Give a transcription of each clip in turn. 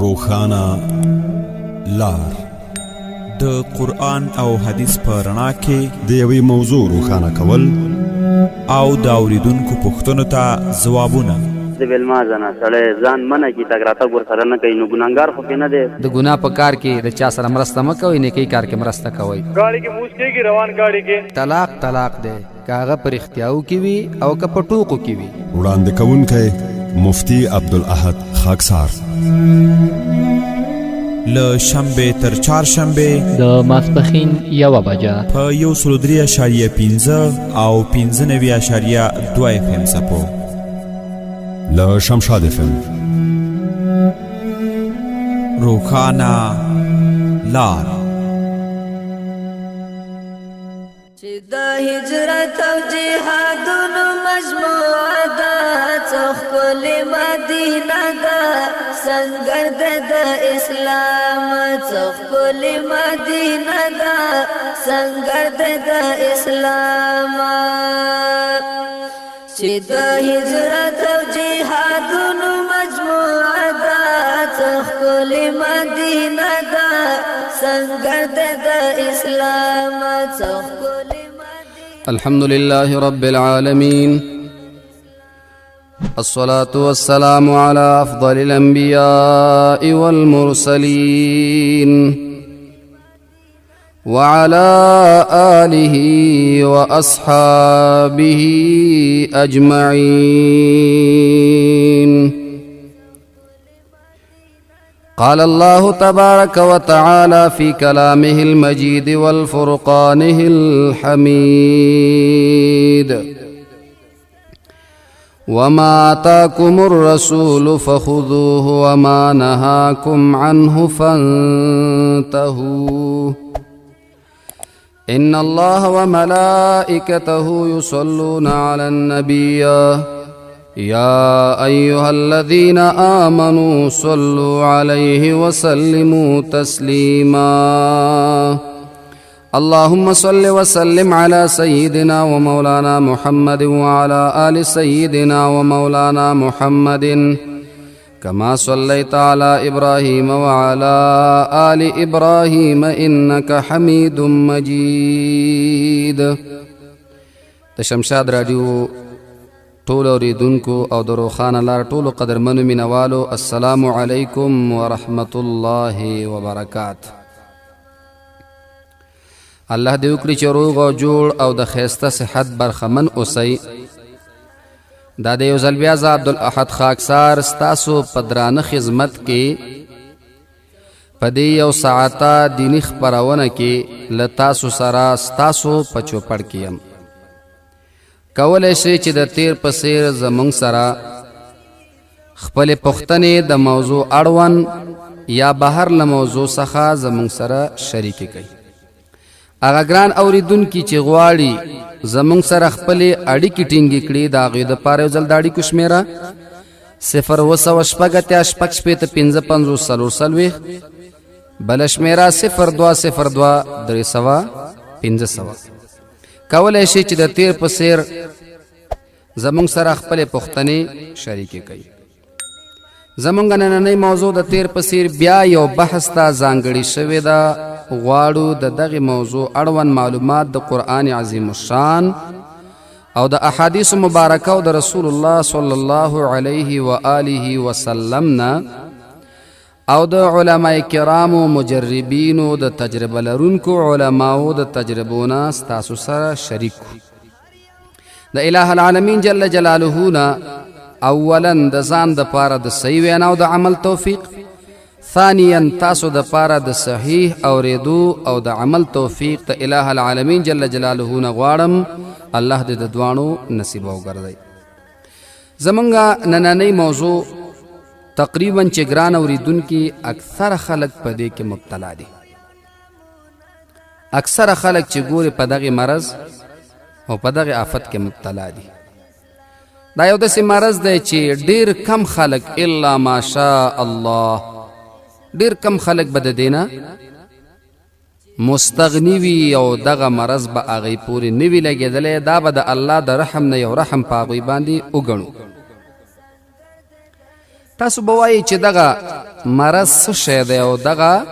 روښانه لار. د قرآن او حدیث په رڼا کې د یوې موضوع روښانه کول او د اوریدونکو پوښتنو ته ځوابونه. د بېلمازه نه سړی ځان منع کړي، تګ راتګ ورسره نه کوي، نو ګناهګار خو پرې نه دی. د ګناه په کار کې د چا سره مرسته مه کوئ، نیکۍ کار کې مرسته کوئ. ګاډي کې موس کېږي، روان ګاډي کې. طلاق طلاق دی، که هغه په رښتیاو کې وي او که په ټوکو کې وي. وړاندې کوونکی مفتي عبدالاحد خاکسار. له شنبې تر چهارشنبې د ماسپښین 1 بجه په 103.5 او 95.2 اف ام څپو. له شمشاد اف ام. روښانه لار. چې د هجرت او جهادونو مجموعه ده، څه ښکلې مدینه ده، سنګر د اسلام. څه ښکلې مدینه ده، سنګر د اسلام. چې د هجرت او جهادونو مجموعه ده، څه ښکلې مدینه ده، سنګر د اسلام. څه ښکلې مدینه. الحمد لله رب العالمين، الصلاة والسلام على أفضل الأنبياء والمرسلين وعلى آله وأصحابه أجمعين. قال الله تبارك وتعالى في كلامه المجيد والفرقانه الحميد: وما آتاكم الرسول فخذوه وما نهاكم عنه فانتهوا. إن الله وملائكته يصلون على النبي يا أيها الذين آمنوا صلوا عليه وسلموا تسليما. اللهم صل وسلم على سيدنا ومولانا محمد وعلى آل سيدنا ومولانا محمد كما صليت على إبراهيم وعلى آل إبراهيم إنك حميد مجيد. د شمشاد راډیو ټولو اورېدونکو او د روښانه لار ټولو قدرمنو مینوالو، السلام علیکم ورحمت الله وبرکات. الله دې وکړي چې روغ او جوړ او د ښایسته صحت برخمن اوسئ. دا د یو ځل بیا زه عبدالاحد خاکسار ستاسو په درانه خدمت کې په دې یو ساعته دیني خپرونه کې له تاسو سره ستاسو په چوپړ کې یم. کولی شئ چې د تیر په څیر زموږ سره خپلې پوښتنې د موضوع اړوند یا بهر له موضوع څخه زموږ سره شریکې کړئ. هغه ګران اوریدونکي چې غواړي زموږ سره خپلې اړیکې ټینګې کړي، د هغوی دپاره یو ځل د اړیکو شمېره 0786 66 55 44، بله شمېره 0202 300 500. کولی شئ چې د تیر په څیر زموږ سره خپلې پوښتنې شریکې کړئ. زموږ نننۍ موضوع د تیر په څیر بیا یو بحث ته ځانګړې شوې ده. غواړو د دغې موضوع اړوند معلومات د قرآن عظیم الشان او د احادیث مبارکه او د رسول الله صلی الله علیه و آله وسلم نه او د علماء کرامو مجربینو د تجربه لرونکو علماو د تجربو نه ستاسو سره شریک کړو. د اله العالمین جل جلاله نه اولا د ځان د پاره د صحیح وینا او د عمل توفیق، ثانیا تاسو د پاره د صحیح اوریدو او د عمل توفیق ته اله العالمین جل جلاله نه غواړم. الله دې د دواړو نصیب وګرځي. زمونږه نننۍ موضوع تقریبا چې ګران اوریدونکي اکثره خلک په دې کې مبتلا دي. اکثره خلک چې ګوري په دغه مرض او په دغه آفت کې مبتلا دي. دا یو داسې مرض دی چې ډیر کم خلک، الا ماشاء الله، ډیر کم خلک به د دې نه مستغنی وي او دغه مرض به هغوی پورې نه وي لګېدلی. دا به د الله د رحم نه یو رحم په هغوی باندې وګڼو. تاسو به وایئ چې دغه مرض څه شی دی او دغه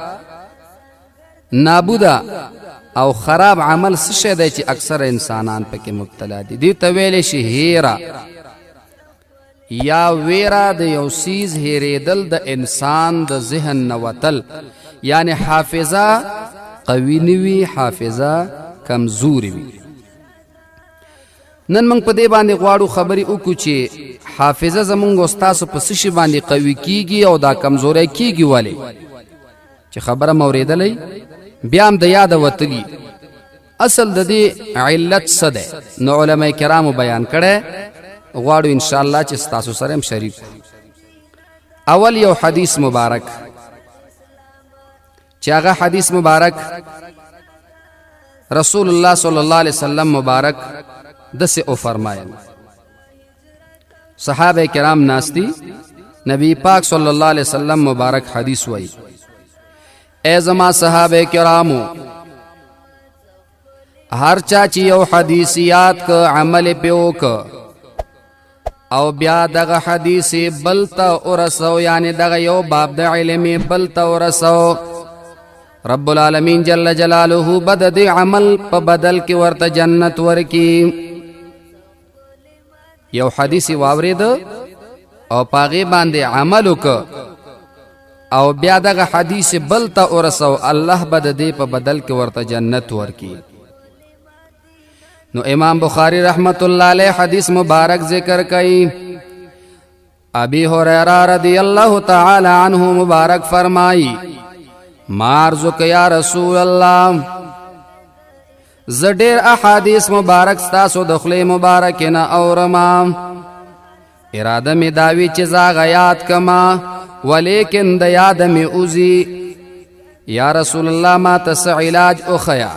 نابوده او خراب عمل څه شی دی چې اکثره انسانان پکې مبتلا دي. دې ته ویلی شي هیره یا ویره، د یو څیز هیریدل، د انسان د ذهن نه وتل، یعنی حافظه قوي نه وي، حافظه کمزوري وي. نن موږ په دې باندې غواړو خبرې وکړو چې حافظه زمونږ او ستاسو په څه شي باندې قوي کیږي او دا کمزوری کیږي ولې؟ چې خبره مو اورېدلې بیا هم د یاده وتلي، اصل د دې علت څه دی؟ نو علما کرامو بیان کړی، غواړو ان شاء الله چې ستاسو سره هم شریک. اول یو حدیث مبارک، چې هغه حدیث مبارک رسول الله صلی الله علیه وسلم مبارک دسه او فرمایل. صحابه کرام ناستی، نبی پاک صلی الله علیه وسلم مبارک حدیث وای: اے زما صحابه کرامو، هر چا چې یو حدیث یاد ک، عمل پیو ک او بیا دغه حدیث بل ته ورسو، یعنی دغه یو باب د علم بل ته ورسو، رب العالمین جل جلاله بد د عمل په بدل کې ورته جنت ورکی. یو حدیث واورید او پاغه باندې عمل وک او بیا دغه حدیث بل ته ورسو، الله به د دې په بدل کې ورته جنت ورکی. نو امام بخاری رحمت الله علیه حدیث مبارک ذکر کړي، ابي هريره رضی الله تعالی عنہ مبارک فرمایي: مارزو یا رسول الله، زه ډېر احادیث مبارک ستاسو د خولې مبارک نه اورم، اراده مې داوي چې زه هغه یاد کما، ولیکن د یاد مې اوځي. یا رسول الله، ما ته څه علاج وښیه؟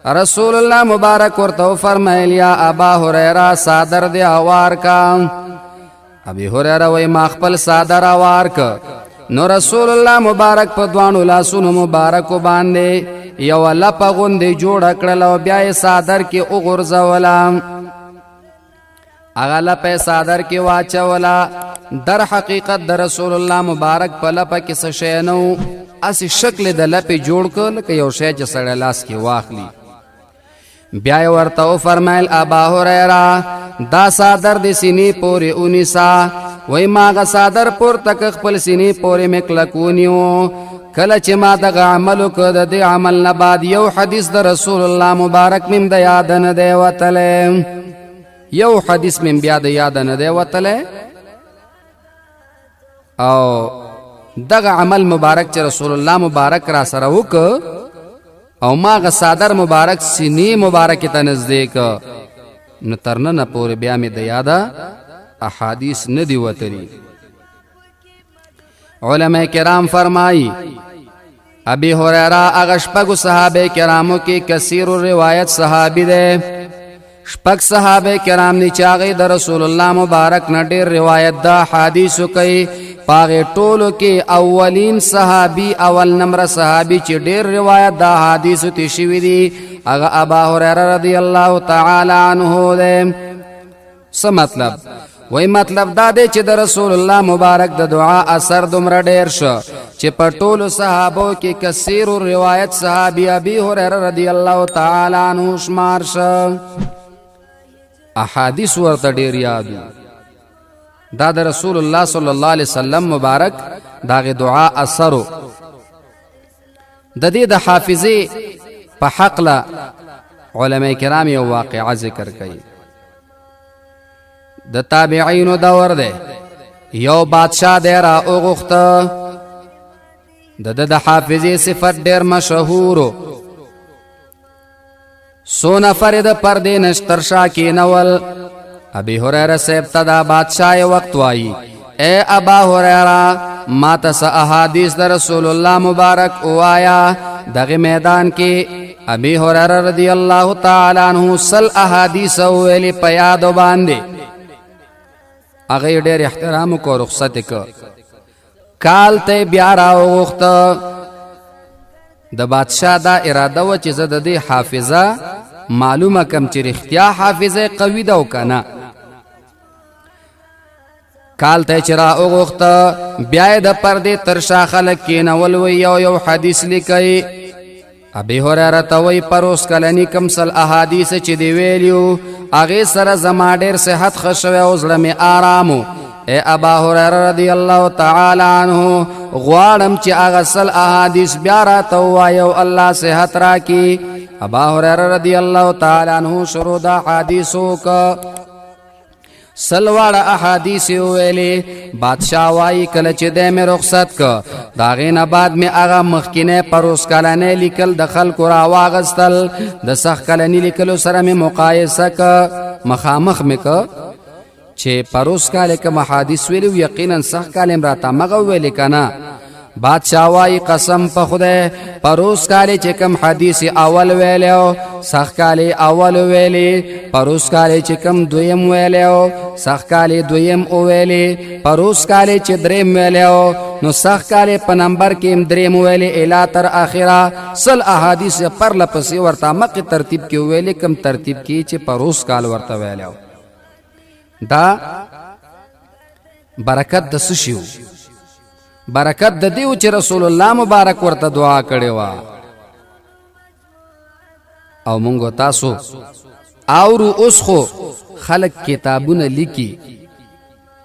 رسول الله مبارک ورته وفرمایل: یا ابا هریره، څادر دې اوار کا. ابي هریره وای، ما خپل څادر اوار ک، نو رسول الله مبارک په دوانو لاسونو مبارکو باندې یو لپه غوندې جوړه کړله او بیا یې څادر کې وغورځوله. هغه لپه څادر کې واچوله. در حقیقت د رسول الله مبارک په لپه کې څه شی نه و، هسې شکل د لپې جوړ کړ لکه یو شی چې سړی لاس کې واخلي. بیا یې ورته وفرمیل: ابا هریره، دا څادر د سینې پورې ونیسه. وای ما هغه څادر پورته که، خپل سینې پورې مې کلک ونیو. کله چې ما دغه عمل وکړ، د دې عمل نه بعد یو حدیث د رسول الله مبارک مې د یاد نه دی وتلی، یو حدیث مې بیا د یاد نه دی وتلی. او دغه عمل مبارک چې رسول الله مبارک را سره وک او ما غ صادر مبارک سینې مبارک ته نږدې ک، نو تر ننه پورې بیا مې د یاده احادیث نه دی وتلی. علماء کرام فرمایي، ابي هريره هغه شپږو صحابه کرامو کې کثیر الروایت صحابي دی. شپږ صحابه کرام دي چې هغه د رسول الله مبارک نه ډیر روایت د حدیثو کوي. پاغه ټولو کې اولین صحابي، اول نمبر صحابي چې ډیر روایت د حدیثو ته شوی دی، هغه ابا هريره رضی الله تعالی عنہ دی. څه مطلب؟ وای مطلب دا دی چې د رسول الله مبارک د دعا اثر دومره ډیر شو چې په ټولو صحابو کې کثیر روایت صحابي ابي هريره رضی الله تعالی عنہ شمار شو. احادیث ورته ډیر یادو. دا د رسول الله صلی الله علیه وسلم مبارک داغه دعا اثرو. د دې د حافظې په حق له علما کرام یو واقعه ذکر کوي. د تابعینو دور دی، یو بادشاه دی را وغوښته. د ده د حافظې صفت ډېر مشهور. څو نفر د پردې نشتر شا کېنول. ابي هريره صاحب ته دا بادشاه وخت وایي: اے ابا هريره، ما ته څه احادیث د رسول الله مبارک وایا. دغه میدان کې ابي هريره رضی الله تعالی عنہ سل احادیث ویلې په یاد باندې. هغه ډېر احترام کو، رخصت کو. کال ته بیا راوغوښته. د بادشاه دا اراده و چې زه د دې حافظه معلومه کم چې رښتیا حافظه قوي ده او که نه. کال ته چې را وغوښته، بیا یې د پردې تر شا خلک کېنول، وی یو یو حدیث لیکئ. ابي هريره ته وی پروس کلنی کم سل احادیث چې دی ویلیو، هغې سره زما ډېر صحت ښه شوی او زړه مې آرام. اے ابا هريره رضی الله تعالی عنہ، غواړم چې هغه سل احادیث بیا راته ووایه او الله صحت راکړي. ابا هريره رضی الله تعالی عنہ شروع د احادیثو وکړه، سلواړه احادیث ویلې. بادشاہ وای کله چې د مې رخصت ک، دا غې نه بعد مې هغه مخکینه پروس کلنې لیکل د خلکو را واغستل، د سخ کلنې لیکلو سره مې مقایسه ک، مخامخ مې ک چې پروس کال کوم حدیث ویلو یقینا سخ کال راته مغه ویل کنه. بادشاہ وای قسم په خدای، پروس کال چې کم حدیث اول ویلو سخ کال اول ویلی، پروس کال چې کم دویم ویلو سخ کال دویم او ویلی، پروس کال چې دریم ویلو نو سخ کال په نمبر کې دریم ویلی، الی تر اخره سل احادیث پر لپسې ورته مخ ترتیب کې ویلی کم ترتیب کې چې پروس کال ورته ویلو. دا برکت د سشیو، برکت د دیو چې رسول الله مبارک ورته دعا کړې و. او مونږ تاسو اورو اوس خو خلک کتابونه لیکي،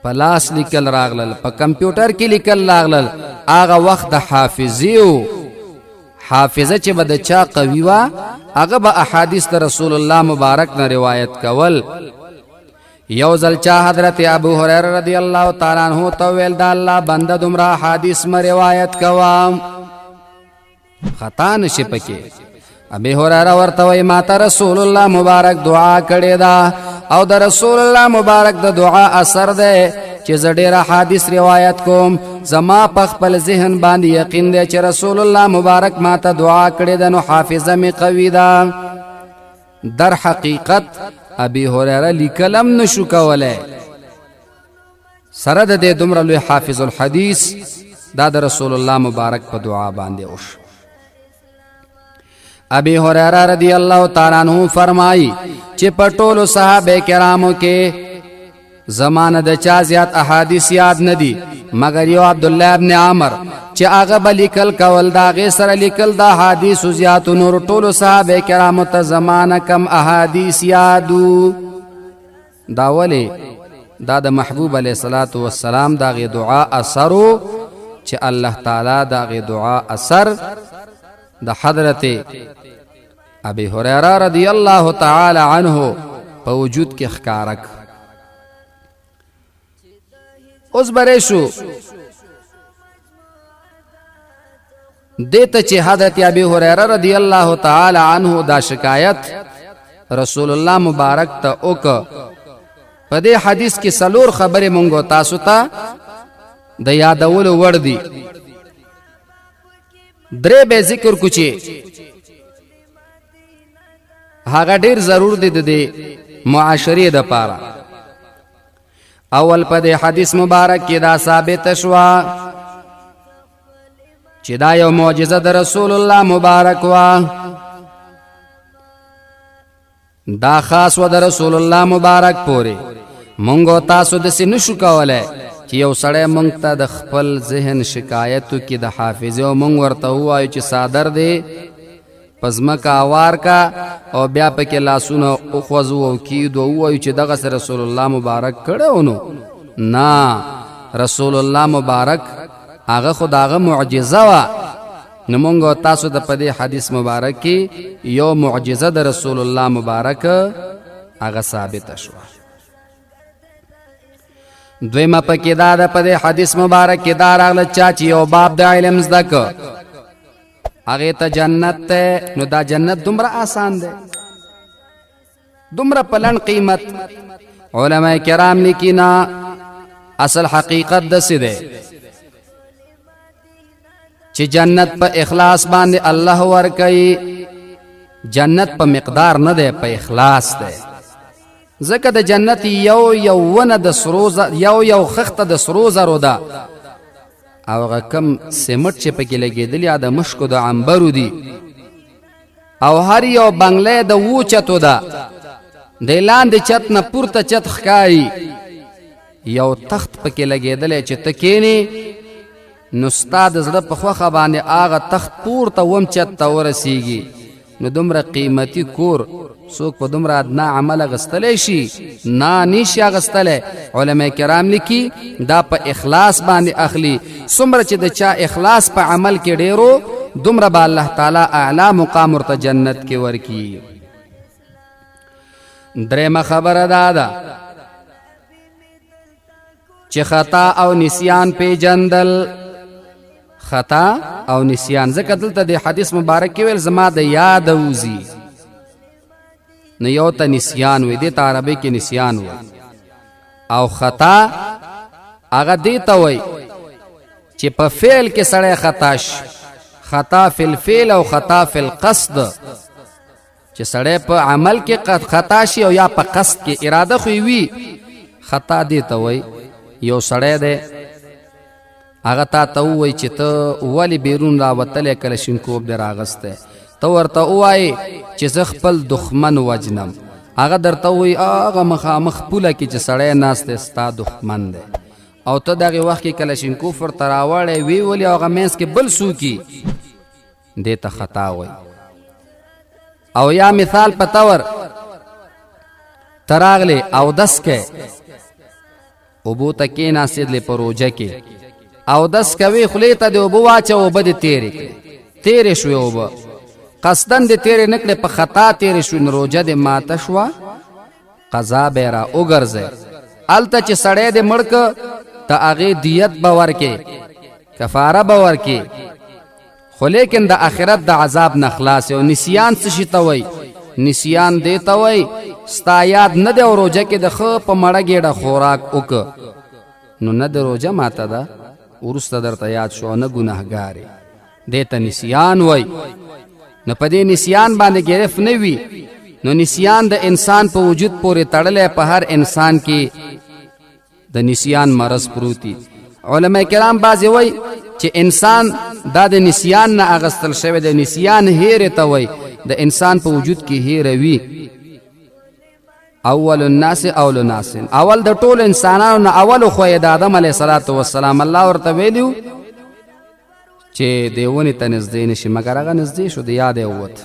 په لاس لیکل راغلل، په کمپیوټر کې لیکل راغلل. هغه وخت د حافظې و، حافظه چې به د چا قوي وه هغه به احادیث د رسول الله مبارک نه روایت کول. یو ځل چا حضرت ابو هريره رضی الله تعالی عنہ ته ویل، دا الله بنده دومره حدیث م روایت کوم، خطا نشي پکې. ابي هريره ورته وای ما ته رسول الله مبارک دعا کړې ده، او د رسول الله مبارک د دعا اثر ده چې زه ډېر حدیث روایت کوم. زما په خپل ذهن باندې یقین دی چې رسول الله مبارک ما ته دعا کړې ده، نو حافظه مې قوي ده. در حقیقت ابي هريره لیکلم نشو کولای، سره د دې دومره لوی حافظ الحدیث، دا د رسول الله مبارک په دعا باندې وش. ابي هريره رضی الله تعالی عنہ فرمایي چې په ټولو صحابه کرامو کې زمانه د چا زیات احادیث یاد نه دي مګر یو عبد الله ابن عمر چې هغه به لیکل کول، دا غي سره لیکل د احادیث زیات، نور ټولو صحابه کرامو ته زمانه کم احادیث یادو. دا ولی؟ دا د محبوب علیه الصلاۃ والسلام دا غي دعا اثرو چې الله تعالی دا غي دعا اثر د حضرت ابي هريره رضی الله تعالی عنه په وجود کې ښکارک. اوس بره شو دیته چې حضرت ابي هريره رضی الله تعالی عنه دا شکایت رسول الله مبارک ته وک. په دې حدیث کې سلور خبرې مونږ تاسو ته د یادولو وړ دي. درې به ذکر کو چې هغه ډیر ضرور دی د دې معاشرې د پاره. اول په دې حدیث مبارک کې دا ثابت شوه چې دا یو معجزه د رسول الله مبارک وا، دا خاص و د رسول الله مبارک پورې. مونږ تاسو د سې نشو کولای چې یو سړی مونږ ته د خپل ذهن شکایتو کې د حافظې او مونږ ورته ووایو چې صادر دی پزمکه اوار کا او بیا پکې لاسونه وخوځو او کیدو ووایو چې دغه سره رسول الله مبارک کړو. نو نه، رسول الله مبارک هغه خو داغه معجزه وه. نو مونږ تاسو د پدې حدیث مبارک کې یو معجزه د رسول الله مبارک هغه ثابت شوه. دویمه پکې دا ده، په دې حدیث مبارک کې دا راغله چا چې یو باب د علم زده که هغې ته جنت ته. نو دا جنت دومره آسان دی، دومره په لنډ قیمت. علما کرام لیکي نه، اصل حقیقت داسې دی چې جنت په اخلاص باندې الله ورکوي، جنت په مقدار نه دی، په اخلاص دی. ځکه د جنت یو یو ونه د سرو یو یو خښته د سرو زرو ده، او هغه کم سیمټ چې پکې لګېدلي د مشکو د عنبرو دي، او هر یو بنګله د وو چتو ده، د لاندې چت نه پورته چت ښکاري. یو تخت پکې لګېدلی چې ته کښېنې نو ستا د زړه په خوښه باندې هغه تخت پورته وم چت ته ورسیږي. نو دومره قیمتي کور څوک په دومره ادنا عمل اغستلی شي؟ نه، نشي اغستلی. علما کرام لیکي دا په اخلاص باندې اخلي. څومره چې د چا اخلاص په عمل کې ډیرو، دومره به الله تعالی اعلی مقام ورته جنت کې ورکي. درېمه خبره دا ده چې خطا او نسیان پیجندل، خطا او نسیان، ځکه دلته د حدیث مبارک کې ویل زما د یاد وزي، نو یو ته نسیان وي، دې ته عربي کې نسیان وي، او خطا هغه دې ته وایي چې په فعل کې سړی خطا شي، خطا فی الفعل او خطا فی القصد، چې سړی په عمل کې خطا شي او یا په قصد کې، اراده خو وي. خطا دې ته وایي یو سړی دی، هغه تا ته ووایي چې ته ولې بیرون راوتلی، کلشینکوب دې راغستی، ته ورته ووایې چې زه خپل دښمن وجنم، هغه درته ووایي هغه مخامخ پوله کې چې سړی ناست دی ستا دښمن دی، او ته دغې وخت کې کلشینکوف ورته راوړی وی ولي او هغه منځ کې بل څوک دې ته خطا وایي. او یا مثال په تور تراغلې او دس کې اوبو ته کېناستېدلې په روژه کې، او دس کوي، خولې ته دې اوبه واچوه، اوبه دې تېرې کړې، تېرې شوې اوبه، قصدن دې تېرې نه کړې، په خطا تېرې شوې، نو روژه دې ماته شوه، قضا به را وګرځي. هلته چې سړی دې مړ که، د هغې دیت به ورکې، کفاره به ورکې، خو لیکن د آخرت د عذاب نه خلاص. او نسیان څه شي ته وایي؟ نسیان دې ته وایي ستا یاد نه دی او روژه کې د ښه په مړه ګېډه خوراک وکړه، نو نه د روژه ماته ده، وروسته درته یاد شو، او نه ګناهګار یې، دې ته نسیان وایي. نو په دې نسیان باندې ګرفت نه وي. نو نسیان د انسان په وجود پورې تړلی، په هر انسان کې د نسیان مرض پروتي. علما کرام بعضې وایي چې انسان دا د نسیان نه اغستل شوی دی، نسیان هېرې ته وایي، د انسان په وجود کې هېره وي. اول الناس اول الناس، اول د ټولو انسانانو نه اول خو یې د آدم علیه الصلاة والسلام، الله ورته ویلي چې د ونې ته نږدې نه شي، مګر هغه نږدې شو، د یاد یې ووت.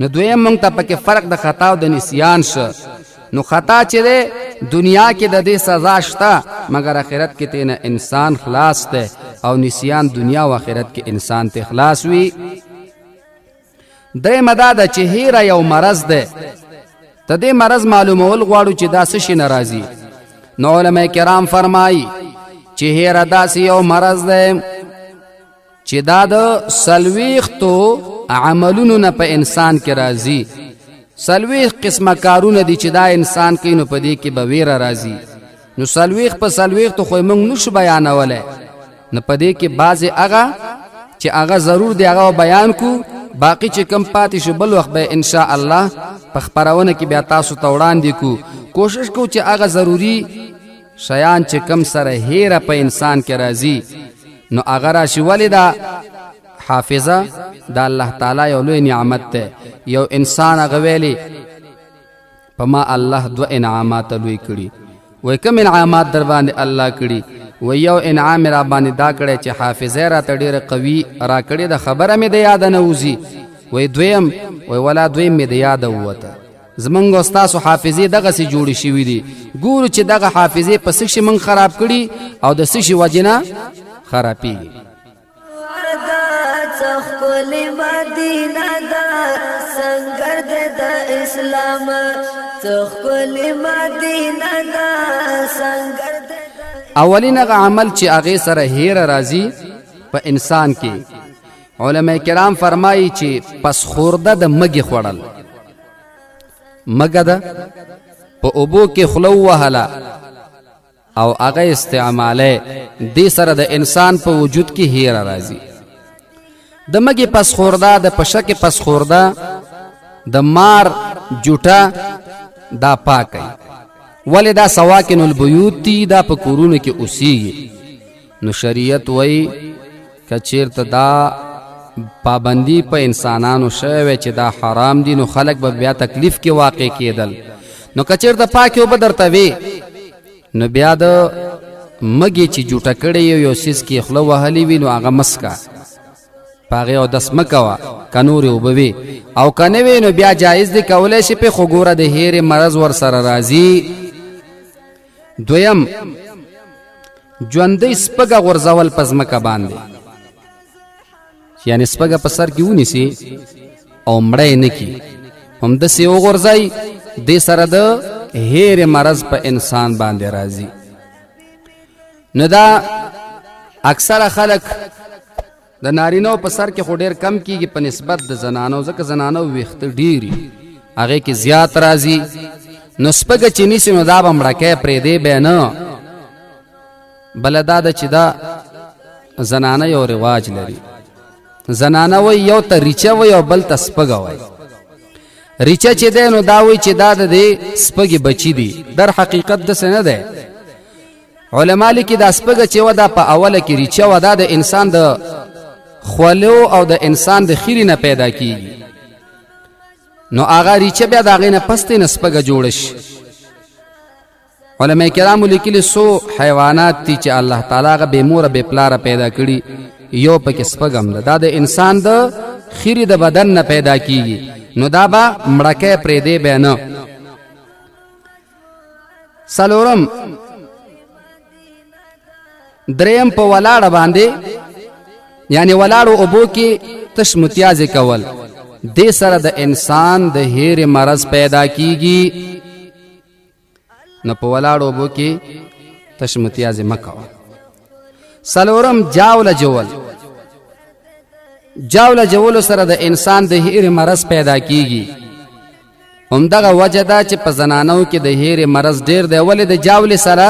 نو دویم مونږ ته پکې فرق د خطا او د نسیان شه. نو خطا چې دی دنیا کې د دې سزا شته، مګر آخرت کې تېنه انسان خلاص دی، او نسیان دنیا او آخرت کې انسان ته خلاص وي. درېیمه دا ده چې هیره یو مرض دی، د دې مرض معلومول غواړو چې دا څه شي نه راځي. نو علما کرام فرمایي چې هیره داسې یو مرض دی چې دا د 40 عملونو نه په انسان کې راځي. 40 قسمه کارونه دي چې دا انسان کوي، نو په دې کې به ویره راځي. نو 40 په 40 خو موږ نشو بیانولی، نو په دې کې بعضې هغه چې هغه ضرور دی هغه بیان کو، باقی چې کم پاتې شو بل وخت به ان شاء الله په خپرونه کې بیا تاسو ته وړاندې کو. کوشش کو چې هغه ضروري شیان چې کم سره هیره په انسان کې راځي نو هغه راشي. ولې دا حافظه د الله تعالی یو لوی نعمت دی. یو انسان هغه ویلي په ما الله دوه انعامات لوی کړي. وای کوم انعامات در باندې الله کړي؟ وای یو انعام را باندې دا کړی چې حافظه را ته ډیره قوي را کړې ده، خبره مې د یاد نه وځي. وای دویم، وای ولا دویم مې د یاد ووته. زمونږ او ستاسو حافظې دغسې جوړې شوي دي، ګورو چې دغه حافظې په څه شي موږ خراب کړي او د څه شي وجې نه خرابېږي. مدینه ده سنگر د اسلام، ښکلې مدینه ده سنگر. اولین هغه عمل چې هغې سره هیره راځي په انسان کې، علما کرام فرمایي چې پس خورده د مګې خوړل، مګه ده په اوبو کې خوله ووهله او هغه استعماله، دې سره د انسان په وجود کې هیره راځي. د مګې پس خورده، د پشکې پس خورده، د مار جوټه دا پاکي، ولې دا سواکن البیوت دي، دا په کورونو کې اوسیږي. نو شریعت وایي که چیرته دا پابندي په انسانانو شوی وی چې دا حرام دي، نو خلک به بیا تکلیف کې واقع کېدل. نو که چیرته پاکې اوبه درته وي نو بیا د مګي چې جوټه کړی یو څیز کې خوله وهلې وي نو هغه مسکه په هغې اودس مه کوه که نورې اوبه وي، او که نه وي نو بیا جایز دی، کولی شي پې، خو ګوره د هېرې مرض ورسره راځي. دویم، ژوندۍ سپږه غورځول په ځمکه باندې، یعنی سپږه په سر کې ونیسي او مړه یې نه کړي، همداسې وغورځوي، دې سره د هېرې مرض په انسان باندې راځي. نو دا اکثره خلک د نارینو په سر کې خو ډېر کم کیږي په نسبت د زنانو، ځکه زنانو ویښته ډېري، هغې کې زیات راځي. نو سپږه چې نیسي نو دا به مړه کوي، پرېږدی به نه. بله دا ده چې دا زنانه یو رواج لري، زنانه وایي یو ته ریچه وایي او بل ته سپږه وایي. ریچه چې دی نو دا وایي چې دا د دې سپږې بچي دي، در حقیقت داسې نه دی. علما لیکي دا سپږه چې وه دا په اوله کې ریچه وه، دا د انسان د خولو او د انسان د خیرې نه پیدا کیږي، نو هغه ریچه بیا د هغې نه پس نه سپږه جوړه شي. علما کرامو لیکلي څو حیوانات دي چې الله تعالی هغه بې موره بې پلاره پیدا کړي، یو پکې سپږه هم ده، دا د انسان د خیرې د بدن نه پیدا کیږي، نو دا به مړه کوي، پرېږدی به نه. څلورم، دریم، په ولاړه باندې یعنی ولاړو اوبو کې تش متیازې کول، دې سره د انسان د هېرې مرض پیدا کیږي، نو په ولاړو اوبو کې تش متیازې مه کوه. څلورم، جاوله جول، جاوله جولو سره د انسان د هېرې مرض پیدا کیږي. همدغه وجه ده چې په زنانو کې د هېرې مرض ډېر دی، ولې د جاولې سره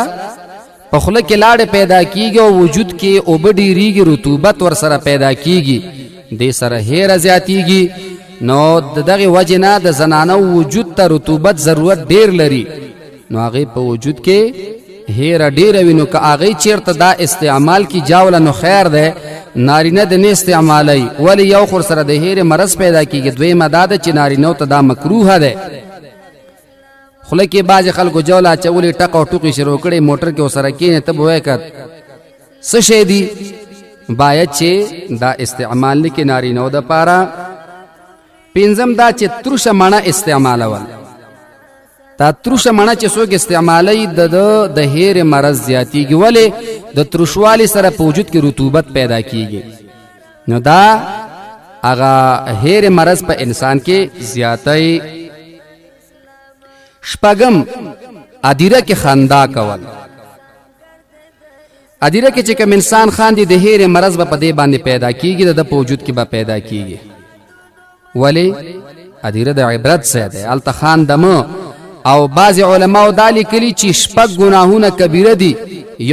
په خوله کې لاړې پیدا کیږي او وجود کې اوبه ډېرېږي، رطوبت ورسره پیدا کیږي، دې سره هېره زیاتیږي. نو د دغې وجې نه د زنانو وجود ته رطوبت ضرورت ډېر لري، نو هغې په وجود کې هېره ډېره وي، نو که هغې چېرته دا استعمال کی جاوله نو خیر دی، نارینه د نه استعمالوي، ولې یو خو سره د هېرې مرض پیدا کیږي، دویمه دا ده چې نارینه ته دا مکروه ده. خوله کې بعضې خلکو جوله اچولې، ټق او ټوقې شروع کړې، موټر کې ورسره کښېنې، ته به وایې که څه شی دي. باید چې دا استعمال نه کړي نارینه دپاره. پنځم دا چې تروشه مڼه استعمالول، دا تروشه مڼه چې څوک استعمالوي د د هېرې مرض زیاتیږي، ولې د تروشوالي سره په وجود کې رطوبت پیدا کیږي، نو دا هغه هېرې مرض په انسان کې زیاتی. شپږم، ادیره کې خندا کول، ادیره کې چې کوم انسان خاندي د هېرې مرض به په دې باندې پیدا کیږي، د ده په وجود کې به پیدا کیږي، ولې ادیره د عبرت ځای دی، هلته خاندمه. او بعضې علماو دا لیکلي چې شپږ ګناهونه کبیره دي،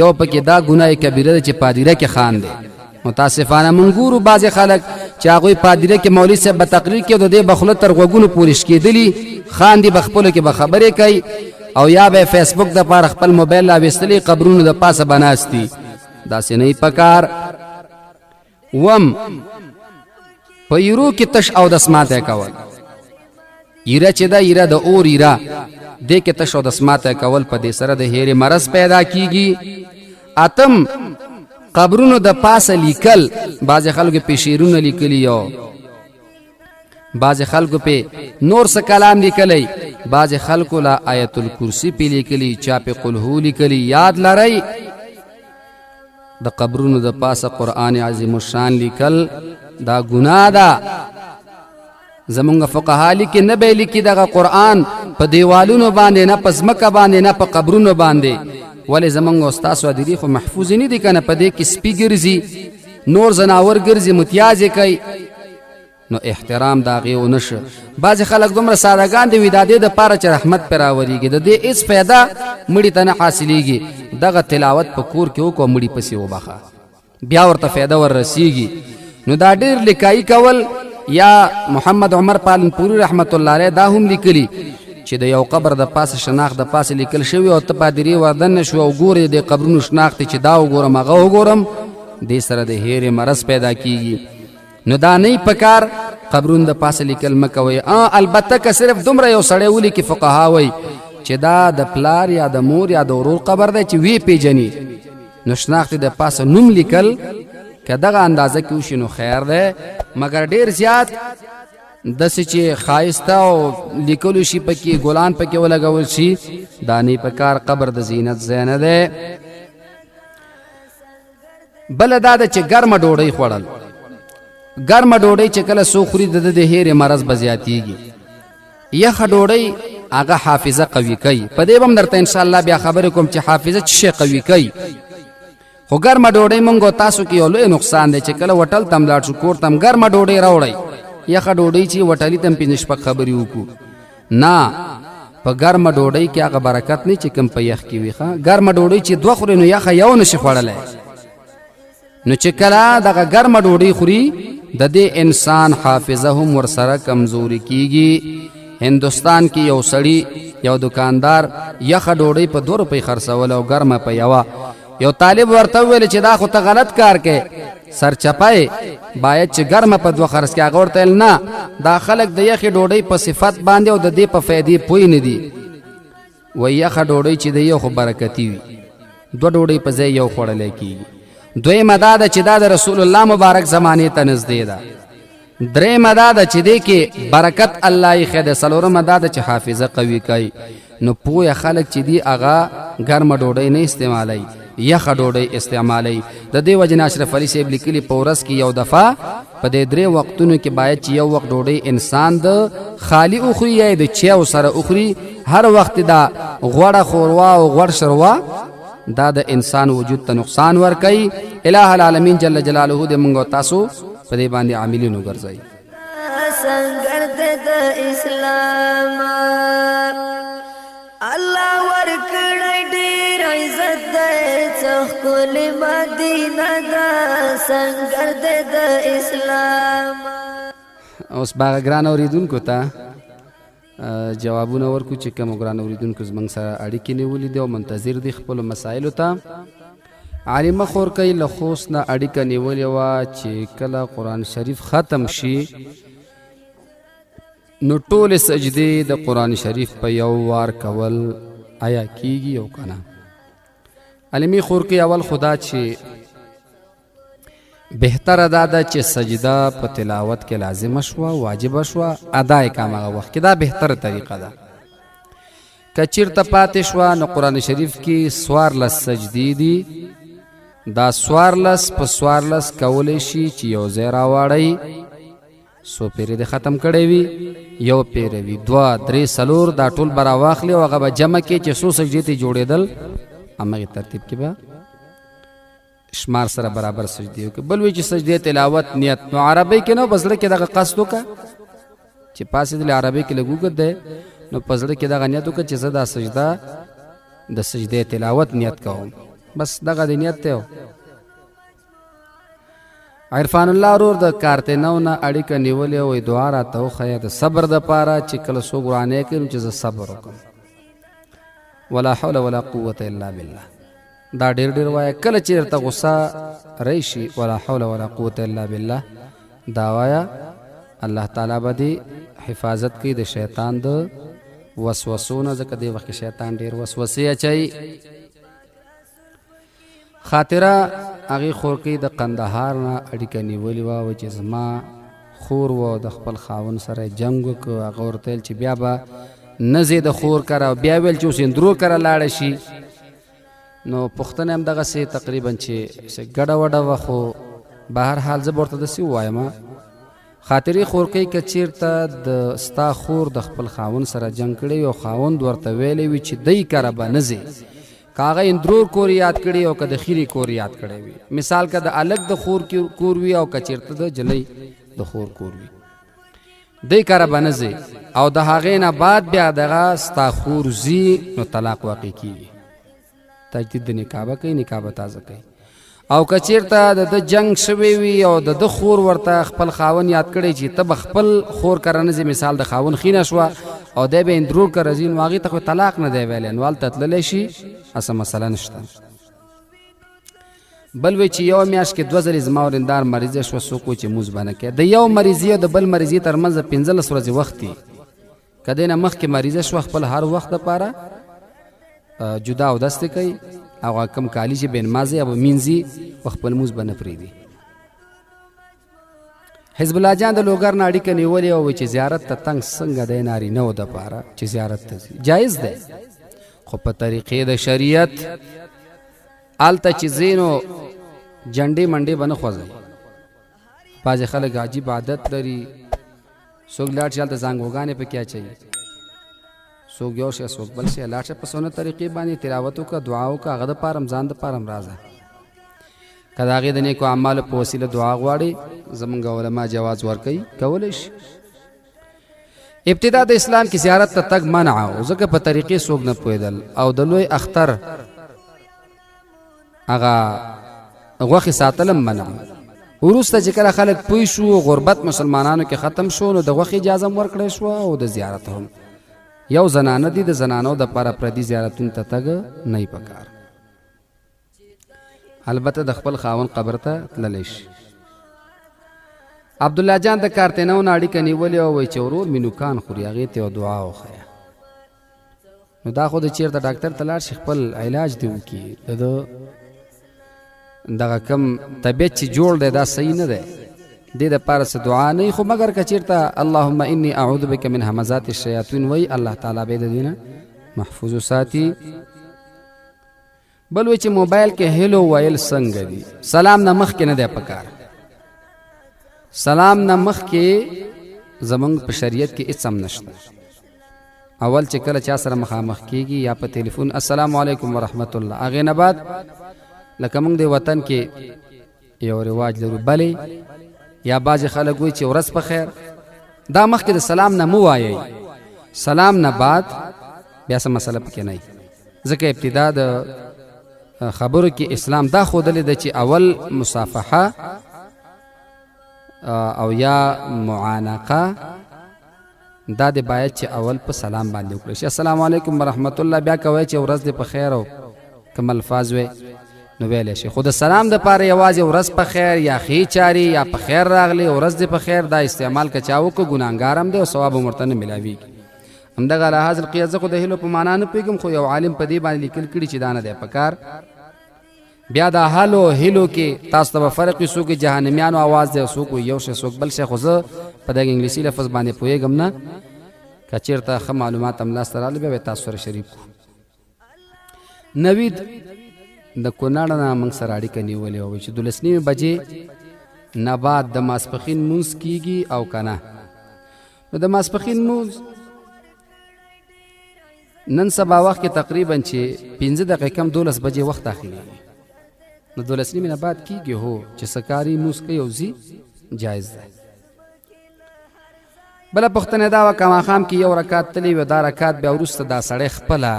یو پکې دا ګناه کبیره ده چې په ادیره کې خاندي. متاسفانه مونږ ګورو بعضې خلک چې هغوی په ادیره کې مولوي صاحب به تقریر کوي، د دې به خوله تر غوږونو پورې شکېدلي خاندي، به خپلو کې به خبرې کوي، او یا به فیسبوک دپاره خپل موبایل راویستلی، قبرونو د پاسه به ناست دي، داسې نه پکار. وم، په ایرو کې تش اودس ماتی کول، ایره چې ده ایره د اور ایره، دې کې تش اودس ماتی کول، په دې سره د هېرې مرض پیدا کیږي. اتم، قبرونو د پاسه لیکل، بعضې خلکو پې شعرونه لیکلي، یو بعضې خلکو پې نور څه کلام لیکلی، بعضې خلکو لا آیت الکرسي پې لیکلي، چا پې قل هو لیکلي. یاد لرئ د قبرونو د پاسه قرآن عظیم الشان لیکل دا ګناه ده. زمونږ فقها لیکي نه به لیکي دغه قرآن په دیوالونو باندې، نه په ځمکه باندې، نه په قبرونو باندې، ولې زمونږ او ستاسو ادیرې خو محفوظې نه دي که نه، په دې کې سپي ګرځي، نور ځناور ګرځي، متیازې کوي، نو احترام د هغې ونه شو. بعضې خلک دومره سادهګان دي وي د دې دپاره چې رحمت پرې راورېږي، د دې هېڅ فایده مړي ته نه حاصلېږي، دغه تلاوت په کور کې وکړه، مړي پسې وبخښه، بیا ورته فایده ور رسیږي. نو دا ډېر لیکایي کول، یا محمد عمر پالنپوري رحمت الله علیه دا هم لیکلي چې د یو قبر د پاسه شناخت د پاسه لیکل شوی او ته پادري وردن شو او ګورې د قبرونو شناخت چې دا وګورم هغه وګورم، دې سره د هېرې مرض پیدا کیږي. نو دا نه پکار قبرونو د پاسه لیکل مه کوئ. البته که صرف دومره یو سړی ولیکي، فقها وایي چې دا د پلار یا د مور یا د ورور قبر دی چې وی پیژني، نو شناخت د پاسه نوم لیکل که دغه اندازه کې وشي نو خیر دی، مګر ډیر زیات داسې چې ښایسته او لیکلو شي پکې، ګلان پکې ولګول شي، دا نه په کار. قبر د زینت ځای نه دی. بله دا ده چې ګرمه ډوډۍ خوړل، ګرمه ډوډۍ چې کله څوک خوري د ده د هېرې مرض به زیاتېږي. یخه ډوډۍ هغه حافظه قوي کوي. په دې به هم درته انشاءالله بیا خبرې کوم چې حافظه څه شی قوي کوي. خو ګرمه ډوډۍ مونږ او تاسو کې یو لوی نقصان دی چې کله هوټل ته هم لاړ شو، کور ته هم ګرمه ډوډۍ راوړئ، یخه ډوډۍ چې هوټلي ته هم پنځه شپږ خبرې وکړو. نه، په ګرمه ډوډۍ کې هغه برکت نه چې کوم په یخ کې وي. ښه ګرمه ډوډۍ چې دوه خورې نو یخه یو نشي خوړلی. نو چې کله دغه ګرمه ډوډۍ خوري د دې انسان حافظه هم ورسره کمزوري کیږي. هندوستان کې یو سړی، یو دکاندار یخه ډوډۍ په 2 روپۍ خرڅوله او ګرمه په یوه. یو طالب ورته وویل چې دا خو ته غلط کار کې، سرچپه باید چې ګرمه په 2 خرڅ کې. هغه ورته ویل نه، دا خلک د یخې ډوډۍ په صفت باندې او د دې په فایدې پوه نه دي. وایي یخه ډوډۍ چې د یو خو برکتي وي، 2 ډوډۍ په ځای یو خوړلی کېږي. دویمه دا ده چې دا د رسول الله مبارک زمانې ته نږدې ده. درېیمه دا ده چې دې کې برکت الله ایښی دی. څلورمه دا ده چې حافظه قوي کوي. نو پوهه خلک چې دي هغه ګرمه ډوډۍ نه استعمالوي، یخه ډوډۍ استعمالوي. د دې وجې نه اشرف علي صاحب لیکلي په ورځ کې یو دفعه په دې 3 وختونو کې باید چې یو وخت ډوډۍ انسان د خالي وخوري یا د چیو سره وخوري. هر وخت دا غوړه خوروا او غوړ شروا دا د انسان وجود ته نقصان ورکوي. الہ العالمین جل جلاله دې موږ او تاسو په دې باندې عاملین وګرځوي. سنگر د اسلام الله ورکړی ډیر عزت دی، څه ښکلې مدینه ده، سنگر د اسلام. اوس باغ ګران اورېدونکو ته جوابونه ورکو چې کوم ګران اورېدونکو زموږ سره اړیکې نیولې دي او منتظر دي خپلو مسایلو ته. عالمه خورکۍ له خوست نه اړیکه نیولې وه چې کله قرآن شریف ختم شي نو ټولې سجدې د قرآن شریف په یو وار کول آیا کیږي او که نه؟ عالمي خورکۍ، اول خدا چې بهتره دا ده چې سجده په تلاوت کې لازمه شوه، واجبه شوه، ادا یې که هماغه وخت کې، دا بهتره طریقه ده. که چیرته پاتې شوه نو قرآن شریف کې 14 سجدې دي، دا 14 په 14 کولی شي چې یو ځای راواړئ. څو پیرې دې ختم کړی وي، یو پیره وي، 2 3 4، دا ټول به راواخلي او هغه به جمع کړي چې څو سجدې ته جوړېدل همغې ترتیب کې به شمار سره برابر سجدې وکړي. بل وی چې سجدې تلاوت نیت، نو عربۍ کې نو په زړه کې دغه قصد وکړه چې پاڅېدلې عربۍ کې لږ اوږد دی، نو په زړه کې دغه نیت وکړه چې زه دا سجده د سجدې تلاوت نیت کوم، بس دغه د نیت دی. عرفان الله ورور د کارتینو نه اړیکه نیولې وایي دعا راته وښیه د صبر دپاره چې کله څوک ورانی کوي نو چې زه صبر وکړم. ولا حول ولا قوت الا بالله، دا ډیر ډیر وایه. کله چې درته غوسه راشي ولا حول ولا قوت الا بالله دا وایه، الله تعالی به دې حفاظت کوي د شیطان د وسوسو نه، ځکه دې وخت کې شیطان ډیر وسوسې اچوي. خاطره هغې خورکۍ د قندهار نه اړیکه نیولې وه، وایي چې زما خور و د خپل خاوند سره جنګ وکړ، هغه ورته ویل چې بیا به نه ځې د خور کره، او بیا ویل چې اوس اندرو کره لاړه شي. نو پوښتنه هم دغسې تقریبا چې څه ګډه وډه وه، خو به هر حال زه به ورته داسې ووایم. خاطرې خورکۍ که چیرته د ستا خور د خپل خاوند سره جنګ کړی او خاوند ورته ویلی وي چې دی کره به نه ځې، که هغه اندرور کور یاد کړي او که د خیرې کور یاد کړی وي، مثال که د الک د خور کور وي او که چیرته د جلۍ د خور کور وي، دی کره به نه ځې او د هغې نه بعد بیا دغه ستا خور ځي نو طلاق واقع کیږي، تجدید د نکاح به کوي، نکاح به تازه کوي. او که چیرته د ده جنګ شوی وي او د ده خور ورته خپل خاوند یاد کړی چې ته به خپل خور کره نه ځې، مثال د خاوند خینه شوه او دی به اندرور کره ځي، نو هغې ته خو طلاق نه دی ویلی، نو هلته تللی شي، هسه مسله نشته. بل وی چې یو میاشت کې 2 ځلې زما ورېندار مریضه شوه، څوک وایي چې مونځ به نه کوي. د یو مریضي او د بل مریضي ترمنځ 15 ورځې وخت دی، که دی نه مخکې مریضه شوه خپل هر وخت دپاره جدا او دست کوي او کم کالی چې بین مازه او مینځي په خپل موز بنه پریدي. حزب الله جان د لوګر نه اړیکه نیولې او چې زیارت ته تنګ څنګه دی نارینه و دپاره چې زیارت ته ځي جایز دی، خو په طریقې د شریعت هلته چې ځې نو جنډې منډې به نه خوځوي. بعضې خلک عجیب عادت لري، څوک لاړ شي هلته زانګوګانې پکې اچوي، څوک یو شی څوک بل شی. لاړ شه په سنت طریقې باندې تلاوت وکړه، دعا وکړه، هغه دپاره هم ځان دپاره هم راځه. که د هغې د نیکو اعمالو په وسیله دعا غواړي، زمونږ علما جواز ورکوي، کولی شي. ابتدا د اسلام کې زیارت ته تګ منع و، ځکه په طریقې څوک نه پوهېدل او د لوی اختر هغه غوښې ساتل هم منع. وروسته چې کله خلک پوه شو، غربت مسلمانانو کې ختم شو، نو د غوښې اجازه هم ورکړی شوه او د زیارت هم. یو زنانه دي، د زنانو دپاره پردي زیارتونو ته تګ نه پکار، البته د خپل خاوند قبر ته تللی شي. عبدالله جان د کارتینو نه اړیکه نیولې او وایي چې ورور مې نوکان خوري، هغې ته یوه دعا وښیه. نو دا خو د چېرته ډاکتر ته لاړ شي، خپل علاج دې وکړي. د ده دغه کم طبیعت چې جوړ دی دا صحیح نه دی، دې دپاره څه دعا نه وي، خو مګر که چېرته اللهم انی اعوذ بک من همزات الشیاطین وایي، الله تعالی به یې د دې نه محفوظ وساتي. بل وی چې موبایل کې هلو ویل څنګه دي؟ سلام نه مخکې نه دی پکار. سلام نه مخکې زمونږ په شریعت کې هیڅ هم نشته. اول چې کله چا سره مخامخ کیږي یا په ټلیفون السلام علیکم ورحمت الله، هغې نه بعد لکه موږ د وطن کې یو رواج لرو بلې یا بعضې خلک وایي چې ورځ په خیر، دا مخکې د سلام نه مو وایئ، سلام نه بعد بیا څه مسله پکې نه، ځکه ابتدا د خبرو کې اسلام دا ښودلې ده چې اول مصافحه او یا معانقه دا د باید چې اول په سلام باندې وکړي شي، السلام علیکم ورحمت الله، بیا کوي چې ورځ دې په خیر او کوم الفاظ وي نو ویلی شي. خو د سلام د پاره یوازې ورځ په خیر یا ښې چارې یا په خیر راغلې ورځ دې په خیر، دا استعمال که چا وکړو ګناهګار هم دی او ثواب هم ورته نه میلاویږي. همدغه لحاظ القیاس، زه خو د هیلو په معنا نه پوهېږم، خو یو عالم په دې باندې لیکل کړي چې دا نه دی پکار. بیا دا هلو هلو کې تاسو ته به فرق وي، څوک جهنميانو आवाज دی، څوک یو شی څوک بل شی، خو زه په دغه انګلیسي لفظ باندې پوهېږم نه. که چېرته ښه معلومات هم لاسته راغلي بیا به تاسو سره شریک کړو. نوید د کونړ نه موږ سره اړیکه نیولې وه چې دولس نیمې بجې نه بعد د ماسپښین لمونځ کیږي او که نه؟ نو د ماسپښین لمونځ نن سبا وخت کې تقریبا چې 15 دقیقې کم 12 بجې وخت داخليږي، نو 12 نیمې نه بعد کیږي. هو چې سکاري لمونځ کوي او ځي جایز ده. بله پوښتنه دا وه که ماښام کې یو رکعت تللی وي، دا رکعت بیا وروسته دا سړی خپله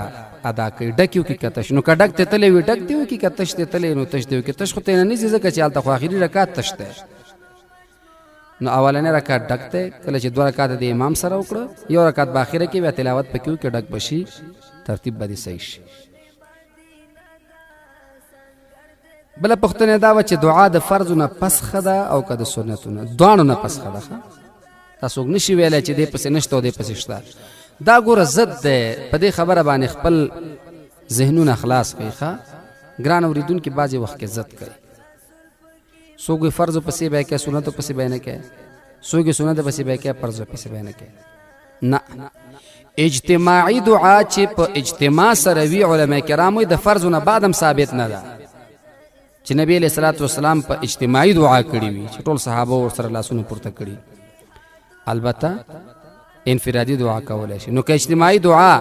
ادا کوي، ډک یې وکړي که تش؟ نو که ډک ته تللی وي ډک دې وکړي، که تش ته تللی نو تش دې وکړي. تش خو ترې نه ځي ځکه چې هلته خو اخري رکعت تش دی، نو اولنی رکعت ډک دی. کله چې دوه رکعته د امام سره وکړه، یو رکعت به اخره کې بیا تلاوت پکې وکړي، ډک به شي، ترتیب به دې صحیح شي. بله پوښتنه دا وه چې دعا د فرضو نه پس ښه ده او که د سنتو نه؟ دواړو نه پس ښه ده. تاسو نشي ویلی چې دې پسې نشته او دې پسې شته. دا ګوره ضد دی، په دې خبره باندې خپل ذهنونه خلاص کړئ. ښه ګران اورېدونکي بعضې وخت کې ضد کوي، څوک یې فرضو پسې به کوي سنتو پسې به نه کوي، څوک یې سنتو پسې به کوي فرضو پسې به نه کوي. نه، اجتماعي دعا چې په اجتماع سره وي، علما کرامو د فرضو نه بعد هم ثابت نه ده چې نبی علیہ الصلوۃ والسلام په اجتماعي دعا کړې وي چې ټول صحابه ورسره لاسونه پورته کړي. البته انفرادي دعا کولای شي. نو که اجتماعي دعا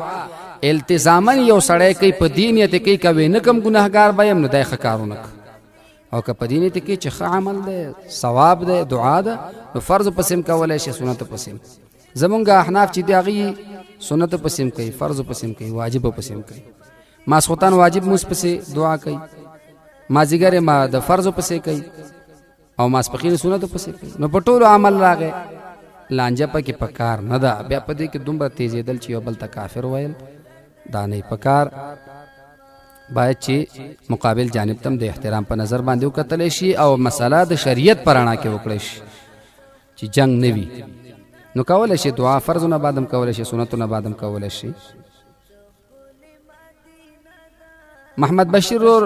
التزاما یو سړی کوي په دین یې کوي، کوي نه کم ګناهګار به یم، نو دای ښه کارونه کوي. او که په دین ته کې چې ښه عمل دی، ثواب دی، دعا ده، نو فرض پسې هم کولای شي، سنت پسې هم. زمونږ احناف چې دی هغوی سنت پسې هم کوي، فرض پسې هم کوي، واجب پسې هم کوي. ماسخوتن واجب موس پسې دعا کوي، مازیګر ما د فرض پسې کوي او ماسپخین سنت پسې کوي. نو په ټولو عمل راغی، لانجه پکې پکار نه ده. بیا په دې کې دومره تیزېدل چې یو بل ته کافر ویل دا نه پکار. باید چې مقابل جانب تم د احترام په نظر باندې وکتل شي او مسله د شریعت پر رڼا کې وکړي شي چې جنگ نه وي. نو کولای شي دعا فرض نه بعدم کولای شي، سنت نه بعدم کولای شي. محمد بشیر ورور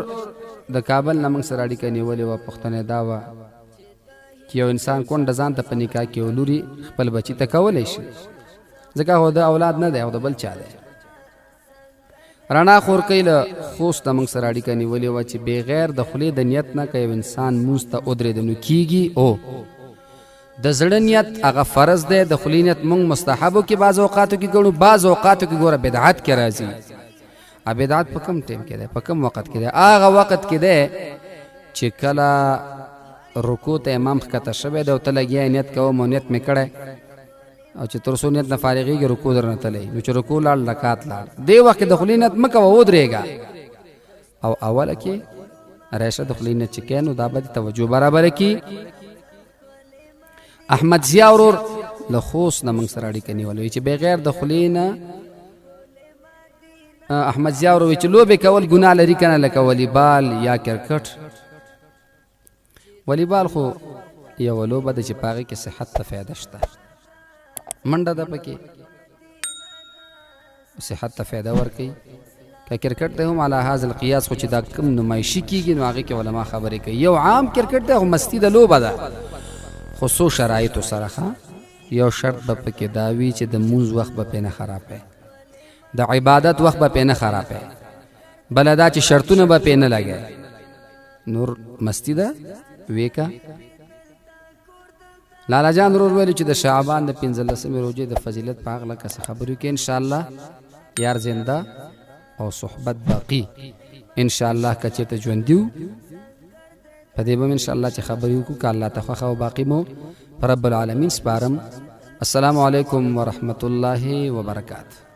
د کابل نه موږ سره اړیکه نیولې وه. پوښتنه دا وه چې یو انسان کونډه ځان ته په نکاح کې ولوري خپل بچي ته کولی شي، ځکه خو د اولاد نه دی او د بل چا دی. رڼا خورکۍ له خوست نه موږ سره اړیکه نیولې وه چې بغیر د خولې د نیت نه که یو انسان مونځ ته ودرېده نو کیږي او د زړه نیت هغه فرض دی. د خولې نیت موږ مستحبو کې بعض اوقاتو کې ګڼو، بعض اوقاتو کې ګوره بدعت کې راځي. ا بدعت په کوم ټیم کې دی، په کوم وخت کې دی؟ هغه وخت کې دی چې کله رکوع ته امام ښکته شوی دی او ته لګیا نیت کوه، مو نیت مې کړی او چې تر څو نیت نه فارغېږي رکوع درنه تللی، نو چې رکوع لاړ رکعت لاړ، دې وخت کې د خولې نیت مه کوه، ودرېږه او اوله کې راشه د خولې نیت چې کوې نو دا به دې توجه برابره کړي. احمد ضیا ورور له خوست نه موږ سره اړیکه نیولې چې بغیر د خولې نه احمد ضیا ورور چې لوبې کول ګناه لري که نه، لکه والیبال یا کرکټ. والیبال خو یوه لوبه ده چې په هغې کې صحت ته فایده شته، منډه ده پکې صحت ته فایده ورکوي. که کرکټ دی هم علی هذا القیاس، خو چې دا کوم نمایشي کېږي نو هغې کې علما خبرې کوي. یو عام کرکټ دی خو مستي د لوبه ده، خو څو شرایطو سره. ښه، یو شرط به پکې دا وي چې د مونځ وخت به پرې نه خرابوي، د عبادت وخت به پرې نه خرابوي، بله دا چې شرطونه به پرې نه لګوي. نور مستی ده ویکا. لالا جان ورور ویل چې د شعبان د 15مې روژې د فضیلت په هکله که څه خبرې وکړي ان شاء الله. یار زنده او صحبت باقی ان شاء الله، که چېرته ژوندي وو په دې به ان شاء الله چې خبرې وکړو، که الله ته خوښه او باقي مو پر رب العالمین سپارم. السلام علیکم ورحمت الله وبرکاته.